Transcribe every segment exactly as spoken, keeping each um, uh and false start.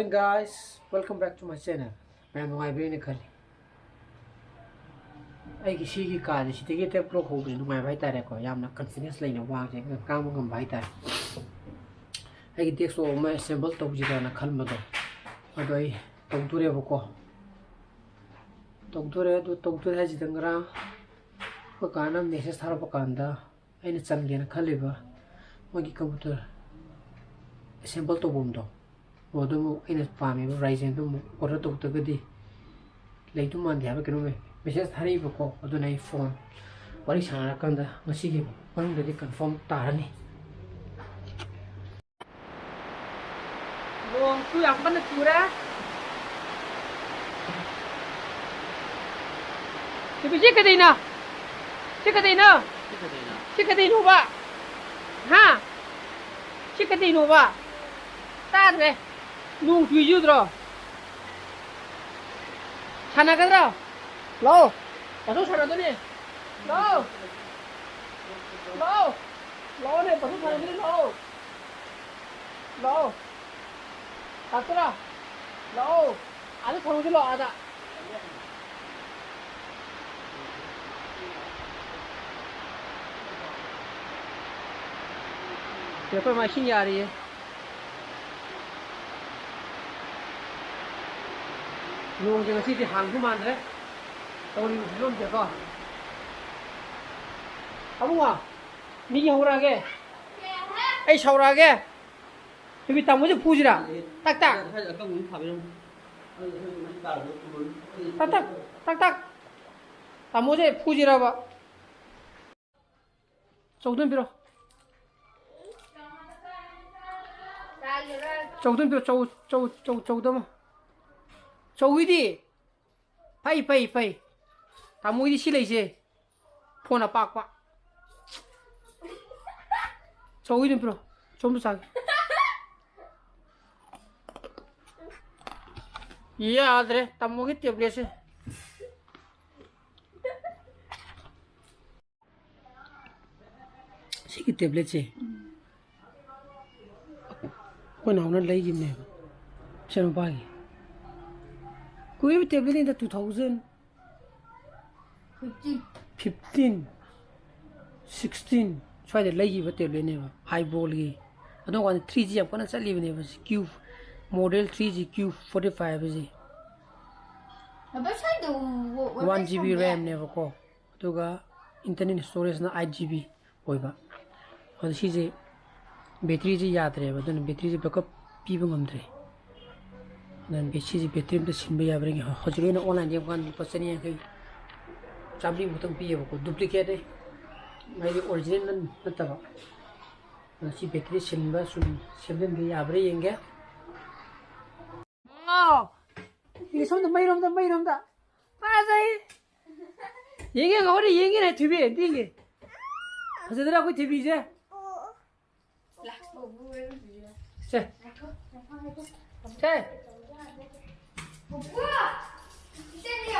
Guys, welcome back to my channel. ꯃꯌꯥꯝ ꯅꯨꯡꯉꯥꯏꯕꯤꯔꯦꯅ ꯈꯜꯂꯤ꯫ ꯑꯩꯒꯤ ꯁꯤꯒꯤ ꯀꯥꯁꯦ ꯁꯤꯗꯒꯤ ꯍꯦꯛꯇ vlog ꯍꯧꯕꯁꯦ ꯅꯨꯡꯉꯥꯏꯕ ꯍꯥꯏꯇꯥꯔꯦꯀꯣ꯫ ꯌꯥꯝꯅ confidence ꯂꯩꯅ ꯋꯥꯁꯦ ꯉꯥꯡꯕ ꯉꯝꯕ ꯍꯥꯏꯇꯥꯔꯦ꯫ ꯑꯩꯒꯤ desktop ꯑꯃ assemble ꯇꯧꯁꯤꯔꯅ ꯈꯟꯕꯗꯣ, ꯑꯗꯣ ꯑꯩ ꯇꯧꯗꯣꯔꯦꯕꯀꯣ꯫ ꯇꯧꯗꯣꯔꯦ꯫ ꯑꯗꯨ ꯇꯧꯗꯣꯔꯦ ꯍꯥꯏꯁꯤꯗ, ꯉꯔꯥꯡ ꯑꯩꯈꯣꯏ ꯀꯥꯅ message ꯊꯥꯔꯛꯄ ꯀꯥꯟꯗ, ꯑꯩꯅ ꯆꯟꯒꯦꯅ ꯈꯜꯂꯤꯕ ꯃꯣꯏꯒꯤ computer assemble ꯇꯧꯐꯝꯗꯣ, ꯑꯣ, ꯑꯗꯨ ꯑꯃꯨꯛ ꯑꯩꯅ ꯄꯥꯝꯃꯤꯕ Ryzenꯗꯨ ꯑꯃꯨꯛ order ꯇꯧꯗ꯭ꯔꯒꯗꯤ ꯂꯩꯗꯧ ꯃꯥꯟꯗꯦ ꯍꯥꯏꯕ ꯀꯩꯅꯣꯝ message ꯊꯥꯔꯛꯏꯕꯀꯣ꯫ ꯑꯗꯨꯅ ꯑꯩ phone ꯋꯥꯔꯤ ꯁꯥꯟꯅꯔꯀꯥꯟꯗ ꯉꯁꯤꯒꯤ ꯃꯅꯨꯡꯗꯗꯤ confirm ꯇꯥꯔꯅꯤ꯫ ꯅꯣꯡꯁꯨ ꯌꯥꯝ ꯀꯟꯅ ꯆꯨꯔꯦ꯫ ꯁꯤꯕꯤꯁꯤ ꯀꯩꯗꯩꯅꯣ? ꯁꯤ ꯀꯩꯗꯩꯅꯣ? ꯁꯤ ꯀꯩꯗꯩꯅꯣ? ꯁꯤ ꯀꯩꯗꯩꯅꯣꯕ? ꯍꯥ? ꯁꯤ ꯀꯩꯗꯩꯅꯣꯕ? ꯇꯥꯗ꯭ꯔꯦ꯫ ꯅꯣꯡ ꯆꯨꯏꯁꯤ ꯎꯗ꯭ꯔꯣ? ꯁꯥꯟꯅꯒꯗ꯭ꯔꯣ? ꯂꯥꯛꯑꯣ꯫ ꯇꯥꯊꯣꯛ ꯁꯥꯟꯅꯗꯣꯏꯅꯦ꯫ ꯂꯥꯛꯑꯣ꯫ ꯂꯥꯛꯑꯣ꯫ ꯂꯥꯛꯑꯣꯅꯦ, ꯇꯥꯊꯣꯛ ꯁꯥꯟꯅꯗꯣꯏꯅꯦ, ꯂꯥꯛꯑꯣ꯫ ꯂꯥꯛꯑꯣ꯫ ꯂꯥꯛꯇꯣꯏꯔꯥ? ꯂꯥꯛꯑꯣ꯫ ꯑꯥꯗ ꯊꯝꯃꯨꯁꯤ ꯂꯥꯛꯑꯣ, ꯑꯥꯗ꯫ ꯁꯤ ꯑꯩꯈꯣꯏ ꯃꯥ ꯏꯁꯤꯡ ꯌꯥꯔꯤꯌꯦ꯫ ꯅꯣꯡꯁꯦ ꯉꯁꯤꯗꯤ ꯍꯥꯡꯗꯧ ꯃꯥꯟꯗ꯭ꯔꯦ꯫ ꯇꯧꯔꯤꯕ ꯐꯤꯕꯝꯁꯦꯀꯣ꯫ ꯑꯕꯨꯡꯉꯣ, ꯃꯤꯒꯤ ꯍꯧꯔꯛꯑꯒꯦ꯫ ꯑꯩ ꯁꯧꯔꯛꯑꯒꯦ꯫ ꯅꯨꯄꯤ ꯇꯥꯃꯣꯁꯦ ꯐꯨꯁꯤꯔꯥ? ꯇꯛ ꯇꯛ꯫ ꯇꯛ ꯇꯛ꯫ ꯇꯛ ꯇꯛ꯫ ꯇꯥꯃꯣꯁꯦ ꯐꯨꯁꯤꯔꯕ? ꯆꯧꯗꯣꯟ ꯄꯤꯔꯣ꯫ ꯆꯧꯗꯣꯟ ꯄꯤꯔꯣ꯫ ꯆꯧ, ꯆꯧ, ꯆꯧ, ꯆꯧꯗꯣꯟ꯫ ꯆꯧꯒꯤꯗꯤ꯫ ꯐꯩ, ꯐꯩ, ꯐꯩ꯫ ꯇꯥꯃꯣꯒꯤꯗꯤ ꯁꯤ ꯂꯩꯁꯦ꯫ ꯐꯣꯟ ꯑꯄꯥꯛꯄ꯫ ꯆꯧꯒꯤꯗꯨ ꯄꯤꯔꯣ꯫ ꯆꯧ ꯑꯝꯇ ꯆꯥꯒꯦ꯫ ꯌꯥꯗ꯭ꯔꯦ, ꯇꯥꯃꯣꯒꯤ tabletꯁꯦ꯫ ꯁꯤꯒꯤ tabletꯁꯦ ꯑꯩꯈꯣꯏ ꯅꯥꯎꯅ ꯂꯩꯈꯤꯕꯅꯦꯕ꯫ ꯏꯆꯥꯅꯨꯄꯥꯒꯤ ꯀꯨꯏꯔꯕ ꯇꯦꯕ꯭ꯂꯦꯠꯅꯤꯗ, two thousand fifteen, fifteen, sixteen ꯁ꯭ꯋꯥꯏꯗ ꯂꯩꯈꯤꯕ ꯇꯦꯕ꯭ꯂꯦꯠꯅꯦꯕ, ꯑꯥꯏꯕꯣꯜꯒꯤ꯫ ꯑꯗꯨꯝ ꯀꯥꯟꯗ three G ꯌꯥꯝ ꯀꯟꯅ ꯆꯠꯂꯤꯕꯅꯦꯕ ꯁꯤ, Q, model three G Q forty five ꯍꯥꯏꯕꯁꯤ꯫ One G B RAM ꯅꯦꯕꯀꯣ, ꯑꯗꯨꯒ internal storage ꯅ eight G B ꯑꯣꯏꯕ꯫ ꯑꯗꯣ ꯁꯤꯁꯦ battery ꯁꯦ ꯌꯥꯗ꯭ꯔꯦꯕ, ꯑꯗꯨꯅ battery ꯁꯦ backup ꯄꯤꯕ ꯉꯝꯗ꯭ꯔꯦ꯫ ꯑꯗꯨꯅ ꯕꯦ-, ꯁꯤꯁꯦ battery ꯑꯝꯇ ꯁꯤꯟꯕ ꯌꯥꯕ꯭ꯔꯥ ꯌꯦꯡꯒꯦ꯫ ꯍꯧꯖꯤꯛ ꯑꯩꯅ online ꯌꯦꯡꯕ ꯀꯥꯟꯗ ꯂꯨꯄꯥ ꯆꯅꯤ ꯌꯥꯡꯈꯩ, ꯆꯥꯝꯃꯔꯤ ꯃꯨꯛꯇꯪ ꯄꯤꯌꯦꯕꯀꯣ, duplicate ꯅꯦ, ꯃꯥꯒꯤ original ꯅꯠꯇꯕ꯫ ꯑꯗꯣ ꯁꯤ battery ꯁꯤꯟꯕ ꯁꯨꯝ ꯁꯦꯝꯖꯤꯟꯕ ꯌꯥꯕ꯭ꯔꯥ ꯌꯦꯡꯒꯦ꯫ ꯋꯥꯎ! ꯌꯦꯡꯒꯦ, ꯁꯣꯝꯗ ꯃꯩꯔꯣꯝꯗ, ꯃꯩꯔꯣꯝꯗ꯫ ꯐꯖꯩ! ꯌꯦꯡꯒꯦ, ꯉꯧꯔꯦ, ꯌꯦꯡꯒꯦꯅꯦ, ꯊꯣꯏꯕꯤ, ꯑꯝꯇ ꯌꯦꯡꯒꯦ꯫ ꯐꯖꯗ꯭ꯔꯥ ꯑꯩꯈꯣꯏ ꯊꯣꯏꯕꯤꯁꯦ? ꯁꯦ꯫ ꯁꯦ꯫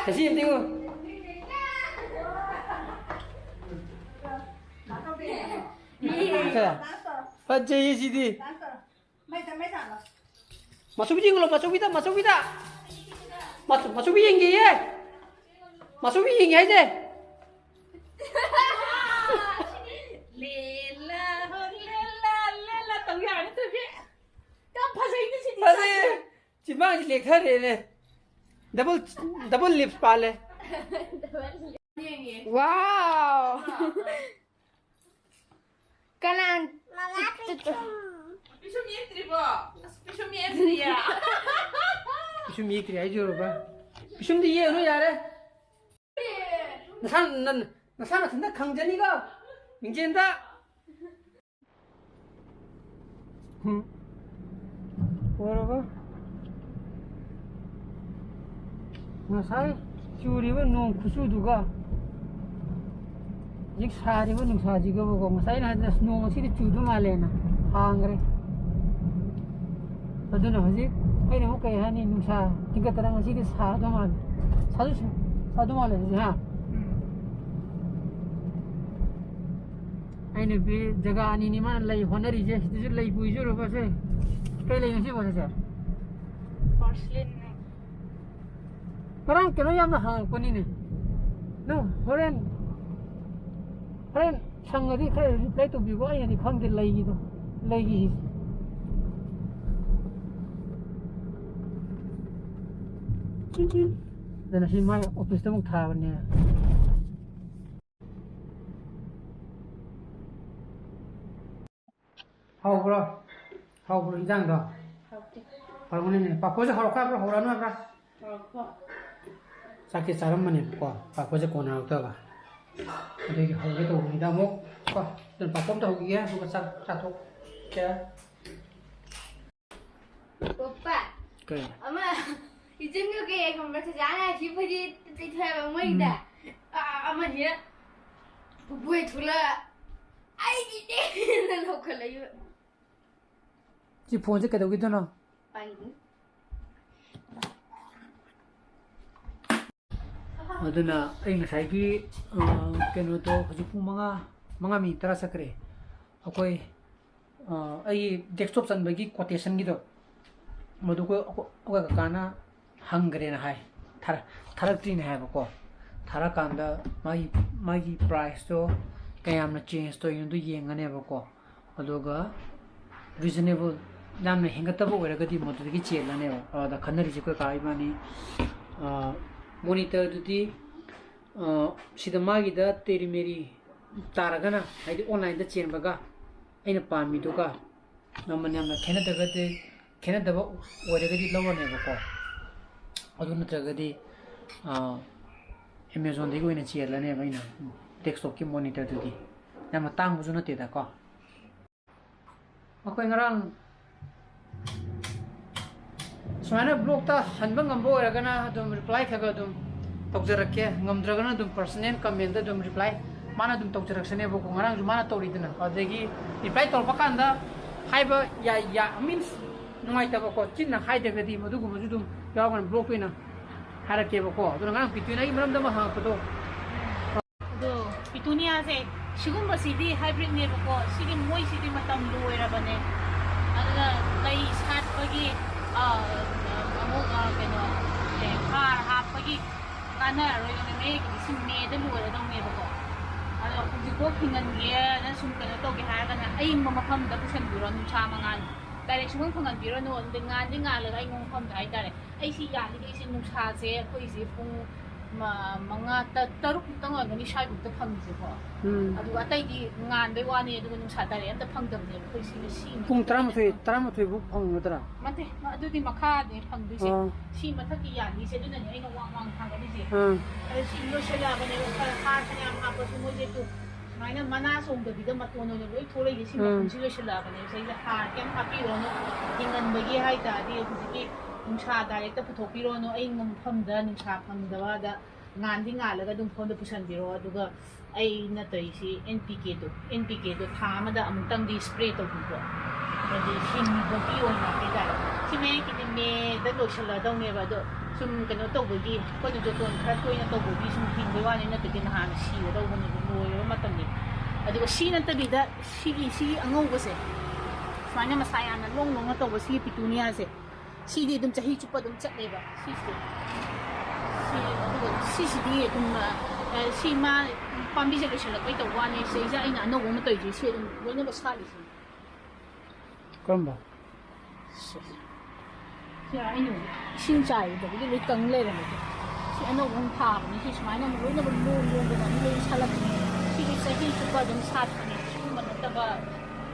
ꯉꯁꯤ ꯑꯝꯇ ꯌꯦꯡꯉꯨ꯫ ꯁꯦ꯫ ꯐꯖꯩꯌꯦ ꯁꯤꯗꯤ꯫ ꯃꯆꯧꯕꯤ ꯌꯦꯡꯉꯨ, ꯃꯆꯧꯕꯤꯗ, ꯃꯆꯧꯕꯤꯗ꯫ ꯃꯆꯧ-, ꯃꯆꯧꯕꯤ ꯌꯦꯡꯒꯦꯌꯦ꯫ ꯃꯆꯧꯕꯤ ꯌꯦꯡꯒꯦ ꯍꯥꯏꯁꯦ꯫ ꯂꯦꯂꯥ ꯍꯣ ꯂꯦꯂꯥ ꯂꯦꯂꯥ ꯇꯧ ꯌꯥꯔꯅꯤ ꯇꯧꯕꯤ꯫ ꯌꯥꯝ ꯐꯖꯩꯅꯦ ꯁꯤꯗꯤ꯫ ꯐꯖꯩꯌꯦ꯫ ꯆꯤꯟꯕꯥꯡꯁꯤ ꯂꯦꯛꯊꯔꯦꯅꯦ꯫ Double, double lips ꯄꯥꯜꯂꯦ꯫ ꯌꯦꯡꯉꯦ꯫ ꯋꯥꯎ꯫ ꯀꯅꯥ? ꯃꯃꯥ, ꯄꯤꯁꯨꯝ꯫ ꯄꯤꯁꯨꯝ ꯌꯦꯛꯇ꯭ꯔꯤꯕꯣ? ꯑꯁ, ꯄꯤꯁꯨꯝ ꯌꯦꯛꯇ꯭ꯔꯤꯌꯦ꯫ ꯄꯤꯁꯨꯝ ꯌꯦꯛꯇ꯭ꯔꯤ ꯍꯥꯏꯖꯔꯨꯕ? ꯄꯤꯁꯨꯝꯗꯤ ꯌꯦꯛꯑꯅꯨ ꯌꯥꯔꯦ꯫ ꯅꯁꯥ, ꯅ-, ꯅꯁꯥ ꯅꯊꯟꯗ ꯈꯪꯖꯅꯤꯀꯣ, ꯃꯤꯡꯖꯦꯟꯗ꯫ ꯎꯝ꯫ ꯎꯔꯕ? ꯉꯁꯥꯏ ꯆꯨꯔꯤꯕ ꯅꯣꯡ ꯈꯨꯆꯨꯗꯨꯒ ꯍꯧꯖꯤꯛ ꯁꯥꯔꯤꯕ ꯅꯨꯡꯁꯥꯁꯤꯒꯕꯀꯣ, ꯉꯁꯥꯏ ꯑꯩꯅ ꯍꯥꯏꯗꯅ ꯅꯣꯡ ꯉꯁꯤꯗꯤ ꯆꯨꯗꯧ ꯃꯥꯜꯂꯦꯅ ꯍꯥꯡꯈ꯭ꯔꯦ꯫ ꯑꯗꯨꯅ ꯍꯧꯖꯤꯛ ꯑꯩꯅ ꯑꯃꯨꯛ ꯀꯩ ꯍꯥꯏꯅꯤ, ꯅꯨꯡꯁꯥ ꯊꯤꯡꯒꯠꯇꯅ ꯉꯁꯤꯗꯤ ꯁꯥꯗꯧ ꯃꯥꯜꯂꯦ꯫ ꯁꯥꯁꯨ ꯁꯥ-, ꯁꯥꯗꯧ ꯃꯥꯜꯂꯦ ꯍꯧꯖꯤꯛ, ꯍꯥ? ꯎꯝ꯫ ꯑꯩ ꯅꯨꯄꯤ ꯖꯒꯥ ꯑꯅꯤꯅꯤ ꯃꯥꯅ ꯂꯩ ꯍꯣꯠꯅꯔꯤꯁꯦ꯫ ꯁꯤꯗꯁꯨ ꯂꯩ ꯄꯨꯏꯁꯨ ꯎꯔꯕꯁꯦ꯫ ꯀꯩ ꯂꯩꯅꯣ ꯁꯤꯕꯣ ꯁꯤꯁꯦ? ꯄꯣꯔꯁꯂꯤꯟꯅꯦ꯫ ꯉꯔꯥꯡ ꯀꯩꯅꯣ ꯌꯥꯝꯅ ꯍꯪꯉꯛꯄꯅꯤꯅꯦ꯫ ꯅꯪ ꯍꯣꯔꯦꯟ, ꯍꯣꯔꯦꯟ ꯁꯪꯉꯗꯤ ꯈꯔ ꯔꯤꯄ꯭ꯂꯥꯏ ꯇꯧꯕꯤꯈꯣ꯫ ꯑꯩꯅꯗꯤ ꯈꯪꯗꯦ ꯂꯩꯒꯤꯗꯣ, ꯂꯩꯒꯤ ꯍꯤꯁꯦ꯫ ꯑꯗꯨꯅ ꯁꯤ ꯃꯥꯏ ꯑꯣꯐꯤꯁꯇ ꯑꯃꯨꯛ ꯊꯥꯕꯅꯦ꯫ ꯍꯥꯎꯕ꯭ꯔꯣ? ꯍꯥꯎꯕ꯭ꯔꯣ ꯏꯟꯖꯥꯡꯗꯣ? ꯍꯥꯎꯇꯦ꯫ ꯍꯥꯎꯔꯝꯒꯅꯤꯅꯦ꯫ ꯄꯥꯐꯣꯔꯁꯦ ꯍꯧꯔꯛꯈ꯭ꯔꯕ꯭ꯔꯣ? ꯍꯧꯔꯛꯑꯅꯨ ꯍꯥꯏꯕ꯭ꯔꯥ? ꯍꯥꯎꯔꯛꯄ꯫ ꯆꯥꯛꯇꯤ ꯆꯥꯔꯝꯕꯅꯦꯕꯀꯣ, ꯄꯥꯐꯣꯔꯁꯦ ꯀꯣꯟꯅꯔꯛꯇꯕ꯫ ꯑꯗꯨꯒꯤ ꯍꯧꯒꯦ ꯇꯧꯕꯅꯤꯗ ꯑꯃꯨꯛ ꯀꯣ꯫ ꯑꯗꯨꯅ ꯄꯥꯐꯣꯔ ꯑꯝꯇ ꯍꯧꯈꯤꯒꯦ, ꯑꯗꯨꯒ ꯆꯥꯛ ꯆꯥꯊꯣꯛꯀꯦ꯫ ꯄꯣꯛꯄ꯫ ꯀꯩ? ꯑꯃ ꯏꯆꯟꯒ ꯀꯩ ꯈꯪꯕ꯭ꯔꯥ? ꯆꯆꯥꯅ ꯁꯤꯕꯨꯗꯤ ꯇꯩꯊꯣꯛꯑꯦꯕ ꯃꯣꯏꯗ꯫ ꯎꯝ꯫ ꯑ-, ꯑꯃꯁꯤꯅ ꯄꯨꯄꯨ ꯍꯦꯛ ꯊꯣꯛꯂꯛꯑ, "ꯑꯩꯒꯤꯅꯦꯅ" ꯂꯧꯈꯠꯂꯛꯏꯕ꯫ ꯁꯤ ꯐꯣꯟꯁꯦ ꯀꯩꯗꯧꯈꯤꯗꯣꯏꯅꯣ? ꯄꯥꯏꯅꯤ꯫ ꯑꯗꯨꯅ ꯑꯩ ꯉꯁꯥꯏꯒꯤ, ꯑ, ꯀꯩꯅꯣꯗꯣ ꯍꯧꯖꯤꯛ ꯄꯨꯡ ꯃꯉꯥ, ꯃꯉꯥ ꯃꯤꯅꯤꯠ ꯇꯔꯥ ꯆꯠꯈ꯭ꯔꯦ꯫ ꯑꯩꯈꯣꯏ, ꯑ, ꯑꯩꯒꯤ ꯗꯦꯁꯛꯇꯣꯞ ꯆꯟꯕꯒꯤ ꯀꯣꯇꯦꯁꯟꯒꯤꯗꯣ, ꯃꯗꯨ ꯑꯩꯈꯣꯏ, ꯑꯩꯈꯣꯏ, ꯑꯩꯈꯣꯏ ꯀꯀꯥꯅ ꯍꯪꯈ꯭ꯔꯦꯅ ꯍꯥꯏ, ꯊꯥꯔ-, ꯊꯥꯔꯛꯇ꯭ꯔꯤꯅꯦ ꯍꯥꯏꯕꯀꯣ꯫ ꯊꯥꯔꯀꯥꯟꯗ ꯃꯥꯒꯤ, ꯃꯥꯒꯤ ꯄ꯭ꯔꯥꯏꯁꯇꯣ ꯀꯌꯥꯝꯅ ꯆꯦꯟꯖ ꯇꯧꯔꯤꯅꯣꯗꯣ ꯌꯦꯡꯉꯅꯦꯕꯀꯣ꯫ ꯑꯗꯨꯒ ꯔꯤꯖꯅꯦꯕꯜ, ꯌꯥꯝꯅ ꯍꯦꯟꯒꯠꯇꯕ ꯑꯣꯏꯔꯒꯗꯤ ꯃꯗꯨꯗꯒꯤ ꯆꯦꯜꯂꯅꯦꯕ꯫ ꯑꯗ ꯈꯟꯅꯔꯤꯁꯦ ꯑꯩꯈꯣꯏ ꯀꯥ ꯏꯕꯥꯅꯤ, ꯑ, ꯃꯣꯅꯤꯇꯔꯗꯨꯗꯤ, ꯑ, ꯁꯤꯗ ꯃꯥꯒꯤꯗ ꯇꯦꯔꯤꯃꯦꯔꯤ ꯇꯥꯔꯒꯅ, ꯍꯥꯏꯗꯤ ꯑꯣꯟꯂꯥꯏꯟꯗ ꯆꯦꯟꯕꯒ ꯑꯩꯅ ꯄꯥꯝꯃꯤꯗꯨꯒ ꯃꯃꯜ ꯌꯥꯝꯅ ꯈꯦꯠꯅꯗ꯭ꯔꯒꯗꯤ, ꯈꯦꯠꯅꯗꯕ ꯑꯣꯏꯔꯒꯗꯤ ꯂꯧꯔꯅꯦꯕꯀꯣ꯫ ꯑꯗꯨ ꯅꯠꯇ꯭ꯔꯒꯗꯤ, ꯑ, ꯑꯦꯃꯦꯖꯣꯟꯗꯒꯤ ꯑꯣꯏꯅ ꯆꯦꯜꯂꯅꯦꯕ ꯑꯩꯅ ꯗꯦꯁꯛꯇꯣꯞꯀꯤ ꯃꯣꯅꯤꯇꯔꯗꯨꯗꯤ꯫ ꯌꯥꯝꯅ ꯇꯥꯡꯕꯁꯨ ꯅꯠꯇꯦꯗꯀꯣ꯫ ꯑꯩꯈꯣꯏ ꯉꯔꯥꯡ ꯁꯨꯃꯥꯏꯅ ꯕ꯭ꯂꯣꯛꯇ ꯍꯟꯕ ꯉꯝꯕ ꯑꯣꯏꯔꯒꯅ ꯑꯗꯨꯝ ꯔꯤꯄ꯭ꯂꯥꯏ ꯈꯔ ꯈꯔ ꯑꯗꯨꯝ ꯇꯧꯖꯔꯛꯀꯦ, ꯉꯝꯗ꯭ꯔꯒꯅ ꯑꯗꯨꯝ ꯄꯔꯁꯅꯦꯜ ꯀꯃꯦꯟꯗ ꯑꯗꯨꯝ ꯔꯤꯄ꯭ꯂꯥꯏ ꯃꯥꯅ ꯑꯗꯨꯝ ꯇꯧꯖꯔꯛꯁꯅꯦꯕꯀꯣ꯫ ꯉꯔꯥꯡꯁꯨ ꯃꯥꯅ ꯇꯧꯔꯤꯗꯅ, ꯑꯗꯒꯤ ꯔꯤꯄ꯭ꯂꯥꯏ ꯇꯧꯔꯛꯄ ꯀꯥꯟꯗ ꯍꯥꯏꯕ ꯌꯥ-, ꯌꯥ-, ꯃꯤꯟꯁ ꯅꯨꯡꯉꯥꯏꯇꯕꯀꯣ, ꯆꯤꯟꯅ ꯍꯥꯏꯗ꯭ꯔꯒꯗꯤ ꯃꯗꯨꯒꯨꯝꯕꯁꯨ ꯑꯗꯨꯝ ꯌꯥꯎꯔꯒꯅ ꯕ꯭ꯂꯣꯛ ꯑꯣꯏꯅ ꯍꯥꯏꯔꯛꯀꯦꯕꯀꯣ꯫ ꯑꯗꯨꯅ ꯉꯔꯥꯡ ꯄꯤꯇꯨꯅ ꯑꯩꯒꯤ ꯃꯔꯝꯗ ꯑꯃ ꯍꯪꯉꯛꯄꯗꯣ, ꯑꯗꯣ ꯄꯤꯇꯨꯅꯤꯌꯥꯁꯦ ꯁꯤꯒꯨꯝꯕꯁꯤꯗꯤ ꯍꯥꯏꯕ꯭ꯔꯤꯠꯅꯦꯕꯀꯣ꯫ ꯁꯤꯒꯤ ꯃꯣꯏꯁꯤꯗꯤ ꯃꯇꯝ ꯂꯣꯏꯔꯕꯅꯦ꯫ ꯑꯗꯨꯅ ꯂꯩ ꯁꯥꯠꯄꯒꯤ, ꯑ, ꯑꯃꯨꯛ, ꯑ, ꯀꯩꯅꯣ, ꯑꯦ, ꯍꯥꯔ ꯍꯥꯞꯄꯒꯤ ꯀꯥꯟꯅꯔꯔꯣꯏꯕ, ꯃꯦ, ꯃꯦꯒꯤꯗꯤ ꯁꯤ ꯃꯦꯗ ꯂꯣꯏꯔꯗꯧꯅꯦꯕꯀꯣ꯫ ꯑꯗꯣ ꯍꯧꯖꯤꯛꯐꯥꯎ ꯍꯤꯡꯍꯟꯒꯦꯅ ꯁꯨꯝ ꯀꯩꯅꯣ ꯇꯧꯒꯦ ꯍꯥꯏꯔꯒꯅ ꯑꯏꯪꯕ ꯃꯐꯝꯗ ꯄꯨꯁꯟꯕꯤꯔꯣ, ꯅꯨꯡꯁꯥ ꯃꯉꯥꯜ direct ꯁꯨꯡꯐꯪ ꯐꯪꯍꯟꯕꯤꯔꯅꯨ꯫ ꯑꯗꯨꯗꯤ ꯉꯥꯟꯗꯤ ꯉꯥꯜꯂꯒ ꯑꯏꯪꯕ ꯃꯐꯝꯗ ꯍꯥꯏꯇꯥꯔꯦ꯫ ꯑꯩ ꯁꯤ ꯌꯥꯜꯂꯤꯈꯩꯁꯦ ꯅꯨꯡꯁꯥꯁꯦ ꯑꯩꯈꯣꯏꯁꯦ ꯄꯨꯡ ꯃ-, ꯃꯉꯥ, ꯇ-, ꯇꯔꯨꯛ ꯃꯨꯛꯇꯪ ꯑꯣꯏꯔꯝꯒꯅꯤ ꯁ꯭ꯋꯥꯏꯐꯥꯎꯗ ꯐꯪꯉꯤꯁꯦꯀꯣ꯫ ꯎꯝ꯫ ꯑꯗꯨꯒ ꯑꯇꯩꯗꯤ ꯉꯥꯟꯕꯩ ꯋꯥꯅꯤ, ꯑꯗꯨꯒ ꯅꯨꯡꯁꯥ direct ꯑꯝꯇ ꯐꯪꯗꯕꯅꯦꯕ ꯑꯩꯈꯣꯏ ꯁꯤꯒꯤ ꯁꯤ ꯄꯨꯡ ꯃꯊꯛꯀꯤ ꯇꯔꯥꯃꯥꯊꯣꯏ, ꯇꯔꯥꯃꯥꯊꯣꯏ ꯐꯥꯎ ꯐꯪꯒꯗ꯭ꯔꯥ? ꯅꯠꯇꯦ, ꯑꯗꯨꯗꯤ ꯃꯈꯥꯗꯤ ꯐꯪꯗꯣꯏꯁꯦ꯫ ꯑꯣ꯫ ꯁꯤ ꯃꯊꯛꯀꯤ ꯌꯥꯜꯂꯤꯁꯦ, ꯑꯗꯨꯅꯅꯦ ꯑꯩꯅ ꯋꯥꯡ ꯋꯥꯡ ꯊꯥꯒꯠꯂꯤꯁꯦ꯫ ꯑꯥ꯫ ꯑꯗꯣ ꯁꯤ ꯂꯣꯏꯁꯤꯜꯂꯛꯑꯕꯅꯦꯕ, ꯈꯔ ꯍꯥꯔ ꯐꯅꯌꯥꯝ ꯍꯥꯞꯄꯁꯨ ꯃꯣꯏꯁꯦ ꯇꯨ ꯁꯨꯃꯥꯏꯅ ꯃꯅꯥ ꯆꯣꯡꯗꯕꯤꯗ ꯃꯇꯣꯟ ꯑꯣꯏꯅ ꯂꯣꯏ ꯊꯣꯛꯂꯛꯏꯁꯦ, ꯁꯤ ꯎꯝ꯫ ꯃꯈꯨꯝꯁꯤ ꯂꯣꯏꯁꯤꯜꯂꯛꯑꯕꯅꯦꯕ꯫ ꯁꯤꯗ ꯍꯥꯔ ꯀꯩꯝ ꯍꯥꯞꯄꯤꯔꯨꯔꯅꯨ, ꯍꯤꯡꯍꯟꯕꯒꯤ ꯍꯥꯏꯇꯥꯔꯗꯤ ꯍꯧꯖꯤꯛꯀꯤ ꯅꯨꯡꯁꯥ directꯇ ꯄꯨꯊꯣꯛꯄꯤꯔꯨꯔꯅꯨ, ꯑꯏꯪꯕ ꯃꯐꯝꯗ ꯅꯨꯡꯁꯥ ꯐꯪꯗꯕꯗ ꯉꯥꯟꯗꯤ ꯉꯥꯜꯂꯒ ꯑꯗꯨꯝ ꯃꯐꯝꯗ ꯄꯨꯁꯟꯕꯤꯔꯣ꯫ ꯑꯗꯨꯒ ꯑꯩꯅ ꯇꯧꯔꯤꯁꯤ ꯑꯦꯟ ꯄꯤ ꯀꯦꯗꯣ, ꯑꯦꯟ ꯄꯤ ꯀꯦꯗꯣ ꯊꯥ ꯑꯃꯗ ꯑꯃꯨꯛꯇꯪꯗꯤ spray ꯇꯧꯕꯤꯕ, ꯍꯥꯏꯗꯤ ꯍꯤꯡꯕꯒꯤ ꯑꯣꯏꯅ ꯍꯥꯏꯇꯥꯔꯦ꯫ ꯁꯤ ꯃꯌꯦꯛꯀꯤꯗꯤ ꯃꯦꯗ ꯂꯣꯏꯁꯤꯜꯂꯗꯧꯅꯦꯕ, ꯑꯗꯣ ꯁꯨꯝ ꯀꯩꯅꯣ ꯇꯧꯕꯒꯤ, ꯑꯩꯈꯣꯏꯅ ꯖꯣꯇꯣꯟ ꯈꯔ ꯇꯣꯏꯅ ꯇꯧꯕꯒꯤ ꯁꯨꯝ ꯍꯤꯡꯕꯩ ꯋꯥꯅꯤ, ꯅꯠꯇ꯭ꯔꯗꯤ ꯅꯍꯥꯟ ꯁꯤꯒꯗꯧꯕꯅꯦꯕ, ꯂꯣꯏꯔꯕ ꯃꯇꯝꯅꯤ꯫ ꯑꯗꯨꯒ ꯁꯤ ꯅꯠꯇꯕꯤꯗ ꯁꯤꯒꯤ, ꯁꯤꯒꯤ ꯑꯉꯧꯕꯁꯦ, ꯁꯨꯃꯥꯏꯅ ꯃꯁꯥ ꯌꯥꯝꯅ ꯂꯣꯡ ꯂꯣꯡꯅ ꯇꯧꯕ ꯁꯤꯒꯤ ꯄꯤꯇꯨꯅꯤꯌꯥꯁꯦ, ꯁꯤꯗꯤ ꯑꯗꯨꯝ ꯆꯍꯤ ꯆꯨꯞꯄ ꯑꯗꯨꯝ ꯆꯠꯂꯦꯕ ꯁꯤꯁꯦ꯫ ꯁꯤ, ꯑꯗꯨꯒ ꯁꯤꯁꯤꯗꯤ ꯑꯗꯨꯝ, ꯑ, ꯑ, ꯁꯤ ꯃꯥ ꯄꯥꯝꯕꯤꯁꯦ ꯂꯣꯏꯁꯤꯜꯂꯛꯄꯩ ꯇꯧꯕ ꯋꯥꯅꯤ꯫ ꯁꯤꯗꯩꯁꯤꯗ ꯑꯩꯅ ꯑꯅꯧꯕ ꯑꯃ ꯇꯧꯔꯤꯁꯦ, ꯁꯤ ꯑꯗꯨꯝ ꯂꯣꯏꯅꯃꯛ ꯁꯥꯠꯂꯤꯁꯤꯅꯤ꯫ ꯀꯔꯝꯕ? ꯁꯤ, ꯁꯤ ꯑꯩꯅ ꯏꯁꯤꯡ ꯆꯥꯏꯗꯕꯒꯤ ꯂꯣꯏ ꯀꯪ ꯂꯩꯔꯝꯃꯦ꯫ ꯁꯤ ꯑꯅꯧꯕ ꯑꯃ ꯊꯥꯕꯅꯤ꯫ ꯁꯤ ꯁꯨꯃꯥꯏꯅ ꯑꯃꯨꯛ ꯂꯣꯏꯅꯃꯛ ꯂꯣꯡ ꯂꯣꯡꯗꯅ ꯑꯃꯨꯛ ꯂꯣꯏ ꯁꯥꯠꯂꯛꯄꯅꯦ꯫ ꯁꯤꯗꯤ ꯆꯍꯤ ꯆꯨꯞꯄ ꯑꯗꯨꯝ ꯁꯥꯠꯄꯅꯦ꯫ ꯁꯤꯒꯨꯝꯕ ꯅꯠꯇꯕ,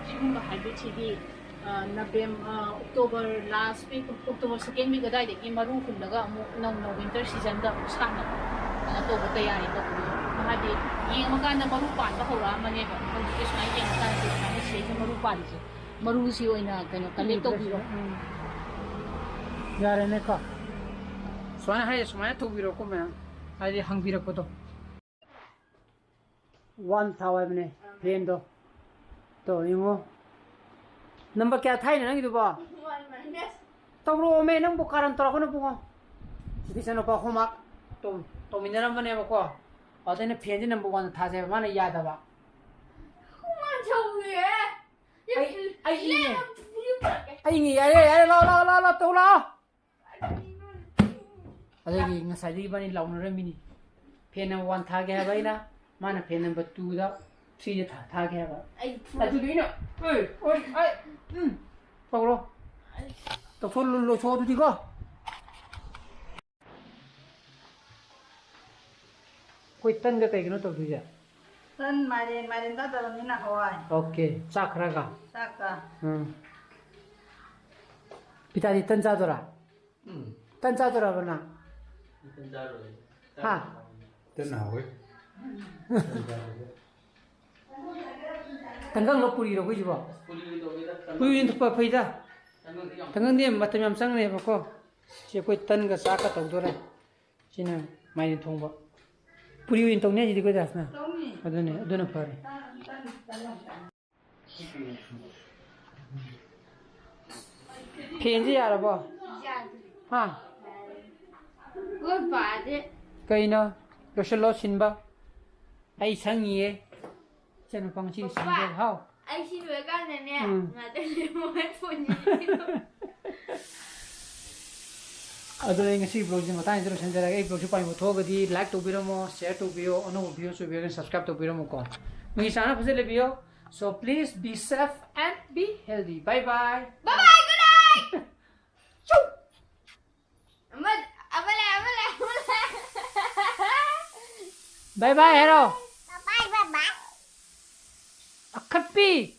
ꯁꯤꯒꯨꯝꯕ hybridꯁꯤꯗꯤ ꯑ, ꯅꯕꯦꯝ-, ꯑ, October last week, October second week ꯑꯗꯥꯏꯗꯒꯤ ꯃꯔꯨ ꯍꯨꯜꯂꯒ ꯑꯃꯨꯛ ꯅꯧꯅ winter seasonꯗ ꯑꯃꯨꯛ ꯁꯥꯠꯅꯕ ꯀꯩꯅꯣ ꯇꯧꯕ ꯇꯌꯥꯔꯤ ꯇꯧꯕꯤꯌꯣ꯫ ꯍꯥꯏꯗꯤ ꯌꯦꯡꯉꯀꯥꯟꯗ ꯃꯔꯨ ꯄꯥꯟꯕ ꯍꯧꯔꯛꯑꯝꯃꯅꯦꯕ꯫ ꯍꯧꯖꯤꯛꯇꯤ ꯁꯨꯃꯥꯏꯅ ꯌꯦꯡꯉꯀꯥꯟꯗ ꯁꯨꯃꯥꯏꯅ ꯁꯤꯗꯩꯁꯤꯗ ꯃꯔꯨ ꯄꯥꯜꯂꯤꯁꯦ꯫ ꯃꯔꯨꯁꯤ ꯑꯣꯏꯅ ꯀꯩꯅꯣ collect ꯇꯧꯕꯤꯔꯣ꯫ ꯎꯝ꯫ ꯌꯥꯔꯦꯅꯦꯀꯣ꯫ ꯁꯨꯃꯥꯏꯅ ꯍꯥꯏꯌꯦ, ꯁꯨꯃꯥꯏꯅ ꯇꯧꯕꯤꯔꯣꯀꯣ ꯃꯌꯥꯝ꯫ ꯍꯥꯏꯗꯤ ꯍꯪꯕꯤꯔꯛꯄꯗꯣ꯫ One ꯊꯥꯎ ꯍꯥꯏꯕꯅꯦ, fanꯗꯣ꯫ ꯇꯣ, ꯌꯦꯡꯉꯣ꯫ Number ꯀꯌꯥ ꯊꯥꯏꯅꯣ ꯅꯪꯒꯤꯗꯨꯕꯣ? One minus꯫ ꯇꯧꯔꯛꯑꯣꯃꯦ, ꯅꯪꯕꯨ ꯀꯥꯔꯟ ꯇꯧꯔꯛꯀꯅꯨ, ꯕꯨꯡꯉꯣ꯫ ꯁꯤꯗꯤ ꯏꯆꯥꯅꯨꯄꯥ homework ꯇꯧ-, ꯇꯧꯃꯤꯟꯅꯔꯝꯕꯅꯦꯕꯀꯣ꯫ ꯑꯗ ꯑꯩꯅ fanꯁꯦ number oneꯗ ꯊꯥꯖꯦꯕ, ꯃꯥꯅ ꯌꯥꯗꯕ꯫ Homework ꯇꯧꯔꯤꯌꯦ꯫ ꯑꯩ, ꯑꯩ ꯏꯪꯉꯦ꯫ ꯑꯩ ꯏꯪꯉꯦ, ꯌꯥꯔꯦ, ꯌꯥꯔꯦ, ꯂꯥꯛꯑꯣ, ꯂꯥꯛꯑꯣ, ꯂꯥꯛꯑꯣ, ꯂꯥꯛꯑꯣ, ꯇꯧ ꯂꯥꯛꯑꯣ꯫ ꯑꯗꯒꯤ ꯉꯁꯥꯏꯗꯒꯤ ꯏꯕꯥꯅꯤ ꯂꯥꯎꯅꯔꯝꯃꯤꯅꯤ꯫ Fan number one ꯊꯥꯒꯦ ꯍꯥꯏꯕ ꯑꯩꯅ, ꯃꯥꯅ fan number twoꯗ, threeꯗ ꯊꯥ-, ꯊꯥꯒꯦ ꯍꯥꯏꯕ꯫ ꯑꯩ ꯑꯗꯨꯒꯤ ꯑꯩꯅ, "ꯑꯣꯏ, ꯑꯣꯏ, ꯑꯩ, ꯎꯝ, ꯇꯧꯔꯣ꯫ ꯇꯧꯊꯣꯛ, ꯂꯣꯏꯊꯣꯛ ꯑꯗꯨꯗꯤꯀꯣ꯫" ꯑꯩꯈꯣꯏ ꯇꯟꯒ ꯀꯩꯒꯤꯅꯣ ꯇꯧꯗꯣꯏꯁꯦ? ꯇꯟ, ꯃꯥꯏꯔꯦꯟ, ꯃꯥꯏꯔꯦꯟ ꯆꯥꯗꯕꯅꯤꯅ ꯍꯋꯥꯏ꯫ Okay, ꯆꯥꯛ ꯈꯔꯒ꯫ ꯆꯥꯛꯀ꯫ ꯎꯝ꯫ ꯄꯤꯇꯥꯗꯤ ꯇꯟ ꯆꯥꯗꯣꯏꯔꯥ? ꯎꯝ꯫ ꯇꯟ ꯆꯥꯗꯣꯏꯔꯕ ꯅꯪ? ꯇꯟ ꯆꯥꯔꯣꯏ꯫ ꯍꯥ? ꯇꯟ ꯍꯥꯎꯋꯦ꯫ ꯇꯟꯒꯪꯂꯣ ꯄꯨꯔꯤꯔꯣ ꯑꯩꯈꯣꯏꯁꯤꯕꯣ? ꯄꯨꯔꯤ ꯑꯣꯏꯅ ꯇꯧꯒꯦꯗ, ꯇꯟ ꯄꯨꯔꯤ ꯑꯣꯏꯅ ꯊꯨꯞꯄ ꯐꯩꯗ꯫ ꯇꯟꯒꯪꯗꯤ ꯌꯥꯝ ꯇꯟꯒꯪꯗꯤ ꯃꯇꯝ ꯌꯥꯝ ꯆꯪꯅꯦꯕꯀꯣ꯫ ꯁꯤ ꯑꯩꯈꯣꯏ ꯇꯟꯒ ꯆꯥꯛꯀ ꯇꯧꯗꯣꯔꯦ꯫ ꯁꯤꯅ ꯃꯥꯏꯔꯦꯟ ꯊꯣꯡꯕ꯫ ꯄꯨꯔꯤ ꯑꯣꯏꯅ ꯇꯧꯅꯤ ꯍꯥꯏꯁꯤꯗꯤ ꯑꯩꯈꯣꯏ ꯗꯥꯁꯅ꯫ ꯇꯧꯅꯤ꯫ ꯑꯗꯨꯅꯦ, ꯑꯗꯨꯅ ꯐꯔꯦ꯫ ꯇꯟ, ꯇꯟ, ꯇꯟ ꯌꯥꯝ ꯆꯥꯅꯤꯡꯉꯦ꯫ Fanꯁꯦ ꯌꯥꯔꯕꯣ? ꯌꯥꯗ꯭ꯔꯤ꯫ ꯍꯥ? ꯑꯩꯈꯣꯏ ꯄꯥꯗꯤ꯫ ꯀꯩꯅꯣ? ꯂꯣꯏꯁꯤꯜꯂꯣ ꯁꯤꯟꯕ꯫ ꯑꯩ ꯁꯪꯉꯤꯌꯦ꯫ ꯏꯆꯟꯅꯨꯄꯥ ꯉꯁꯤ ꯄꯄꯥ, ꯁꯤꯟꯕ꯫ ꯍꯥꯎ꯫ ꯑꯩ ꯁꯤ ꯂꯣꯏꯔꯀꯥꯟꯗꯅꯦ, ꯎꯝ꯫ ꯉꯥꯛꯇꯪ ꯂꯩꯔꯝꯃꯣ, ꯑꯩ phone ꯌꯦꯡꯒꯦ꯫ ꯑꯗꯣ ꯑꯩ ꯉꯁꯤ vlogꯁꯦ ꯃꯇꯥꯡꯁꯤꯗ ꯂꯣꯏꯁꯤꯟꯖꯔꯒꯦ꯫ ꯑꯩ vlogꯁꯦ ꯄꯥꯝꯕꯤꯕ ꯊꯣꯛꯑꯒꯗꯤ like ꯇꯧꯕꯤꯔꯝꯃꯣ, share ꯇꯧꯕꯤꯌꯣ, ꯑꯅꯧꯕ viewers ꯑꯣꯏꯕꯤꯔꯒꯅ subscribe ꯇꯧꯕꯤꯔꯝꯃꯨꯀꯣ꯫ ꯃꯤꯒꯤ ꯆꯥꯅ ꯐꯖ ꯂꯩꯕꯤꯌꯣ꯫ So please be safe and be healthy. Bye bye. Bye bye, good night. ꯆꯨ꯫ ꯑꯃ, ꯑꯃ ꯂꯩ, ꯑꯃ ꯂꯩ, ꯑꯃ ꯂꯩ꯫ Bye bye ꯍꯥꯏꯔꯣ꯫ Bye bye, bye bye꯫ ꯑꯈꯠꯄꯤ꯫